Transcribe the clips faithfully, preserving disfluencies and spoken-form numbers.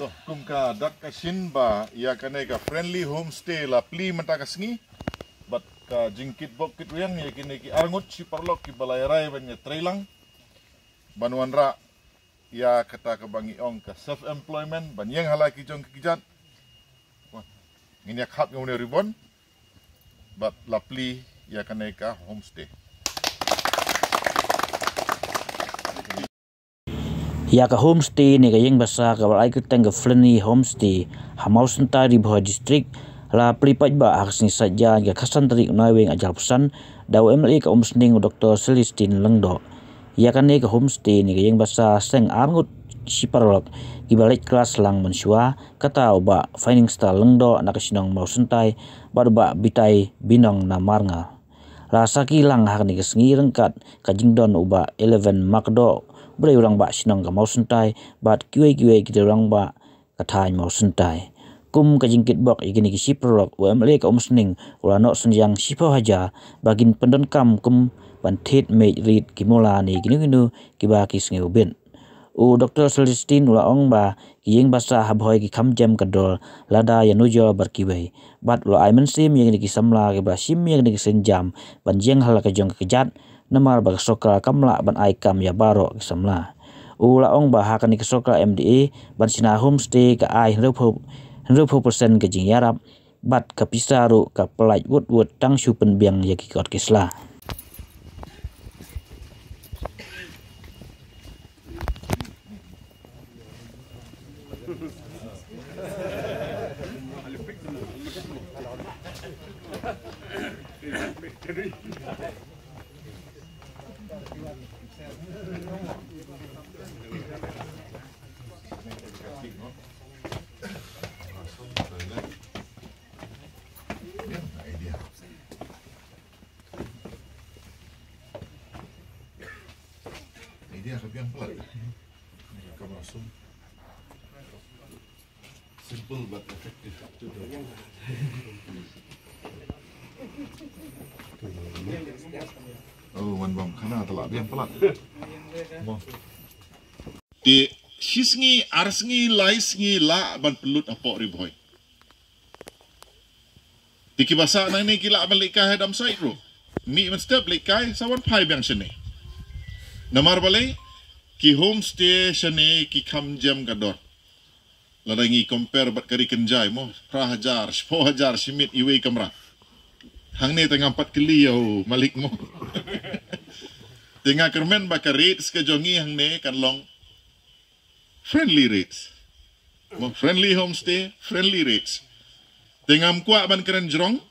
Kum ka dak ka shin ba ïa kane ka friendly homestay la plie mynta ka sngi. Bad ka jingkitbok kitrwiang ïa kine ki arngut shi paralok kiba la ïarai ban ïatreilang ban wanrah ïa kata kaba ngi ong ka self employment, ban ïeng ha la ki jong ki kjat. Ngin ïa khap ïa une u ribbon bad la plie ïa kane ka homestay. Ïa ka homestay ne ka ïing basa kaba la ai kyrteng ka Friendly Homestay ha Mawsyntai, Ri Bhoi District, la plie paidbah ha ka sngi Saitjaiñ ka khatsan tarik u Naiwieng arhajar arphew san da u M L A ka Umsning, u Doktor Celestine Lyngdoh. Ïa kane ka homestay ne ka ïing basa seng arngut shi paralok kiba leit klas lang mynshuwa, kata u Bah Finingstar Lyngdoh na ka shnong Mawsyntai bad u Bah Bitai Binong na Marngar. La sakhi lang ha kane ka sngi ryngkat ka jingdon u Bah Eleven Makdoh, ba dei u rangbah shnong ka Mawsyntai, bad kiwei kiwei ki dei u rangbah ka thaiñ Mawsyntai. Kum ka jingkitbok ïa kine ki shi paralok, u M L A ka Umsning u la noh synñiang shiphew hajar ba kin pyndonkam kum ban thied miej rit ki mula ne kino kino kiba ki sngew bit. U Doktor Celestine u la ong ba ki ïing basa ha Bhoi ki kham jem ka dor lada ïanujor bad kiwei. Bad u la ai mynsiem ïa kine ki samla kiba la shim ïa kine ki sienjam ban ïeng ha la ka jong ka kjat, namar ba ka sorkar kam lah ban ai kam ïa baroh ki samla. U la ong ba ha kane ka sorkar M D A ban shna homestay ka ai hynriewphew, hynriewphew percent ka jingïarap, bad ka pisa ruh ka pyllait wut wut tang shu pynbiang ïa ki kot ki sla. Idea ka biang palat. Ka masuk. Simple but effective. Oh, wan bam khana tala biang palat. Te shi sngi, ar sngi, lai sngi lah ban pynlut hapoh Ri Bhoi. Te kiba sah nangne ki lah ban leit kai ha dump site ruh. Mih mynstep leit kai, sa wan phai biang shane. Namar balei, ki homestay shane ki kham jem ka dor. Lada ngi compare bad ka ri kynjai mo, phra hajar, shiphew hajar shi miet iwei i kamra. Hangne te ngam pat kylli ïa u malik mo. Te nga kyrmen ba ka rates ka jong ngi hangne kan long friendly rates. Mo, friendly homestay, friendly rates. Te ngam kwah ban kren jrong.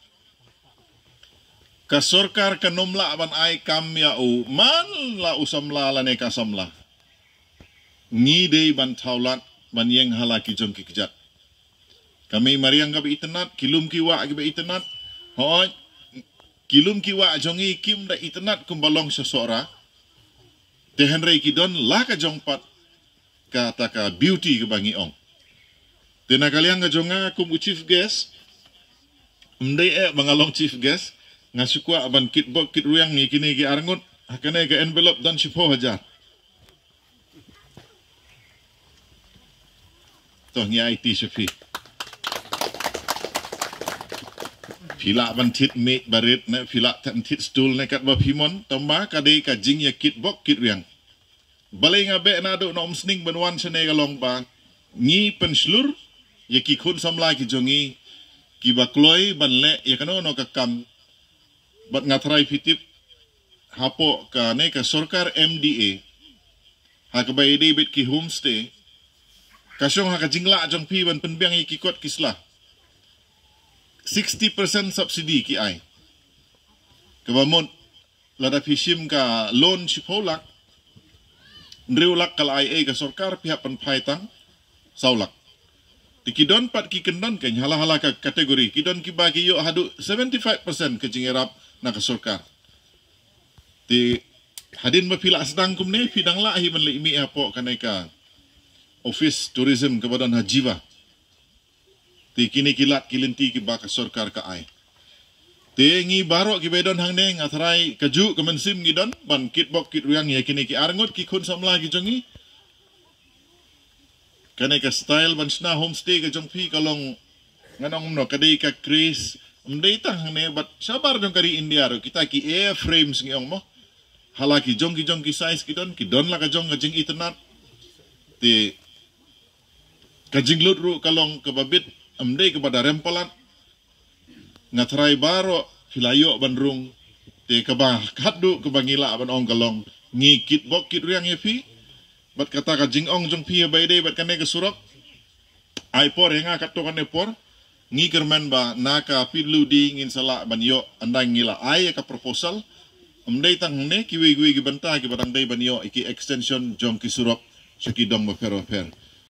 Ka sorkar kan ym lah ban ai kam ïa u man la u samla lane ka samla. Ngi dei ban thaw lad ban ïeng ha la ki jong ki kjat. Ka mei mariang kaba itynnad, ki lum ki wah kiba itynnad. Hooid, ki lum ki wah jong ngi kim da itynnad kumba long sha Sohra. Te hynrei ki don la ka jong pat kata ka beauty kaba ngi ong. Te na ka liang ka jong nga kum u chief guest, ym dei eh ba nga long chief guest, nga shu kwah ban kitbok kitrwiang ïa kine ki arngut ha kane ka envelope don shiphew hajar. To ngi aiti sha phi. Phi lah ban thied miej barit ne phi lah ban thied stool ne katba phi mon, tangba ka dei ka jingïakitbok kitrwiang. Balei nga beh naduh na Umsning ban wan shane ka long ba ngi pynshlur ïa ki khun samla ki jong ngi kiba kloi ban leh ïa kano kano ka kam. Bad nga tharai phi tip hapoh kane ka sorkar M D A ha kaba ïadei bad ki homestay, ka shong ha ka jinglah jong phi ban pynbiang ïa ki kot ki sla. Sixty percent subsidy ki ai. Kaba mut lada phi shim ka loan shiphew lak, hynriew lak ka la ai ei ka sorkar, phi hap pynphai tang saw lak. Te ki don pat ki kyndon kein ha la ha la ka category, ki don kiba ki ïoh haduh seventy five percent ka jingïarap na ka sorkar. Te hadien ba phi la sdang kumne, phi dang lah hi ban leit mih hapoh kane ka office tourism kaba don ha Jiwa. Te kine ki lad ki lynti kiba ka sorkar ka ai. Te ngi baroh kiba don hangne nga tharai kajuh ka mynsiem ngi don ban kitbok kitrwiang ïa kine ki arngut ki khun samla ki jong ngi. Kane ka style ban shna homestay ka jong phi ka long, ngan ong kumno, ka dei ka craze. Ym dei tang hangne, bad shabar jong ka ri India ruh, kita ki airframes ngi ong mo. Hala ki jong ki jong ki size ki don, ki don la ka jong ka jingitynnad. Te ka jinglut ruh ka long kaba bit, ym dei kaba da rem palat. Nga tharai baroh phi la ïoh ban rung. Te kaba khatduh kaba ngi lah ban ong ka long, ngi kitbok kitriang ïa phi. Bad kata ka jingong jong phi ba ïadei bad kane ka surok, ai por ïa nga katto katne por. Ngi kyrmen ba na ka P W D ngin sa lah ban ïoh, ynda ngi la ai ïa ka proposal. Ym dei tang hangne, kiwei kiwei ki bynta kiba dang dei ban ïoh ïa ki extension jong ki surok sha ki dong bapher bapher.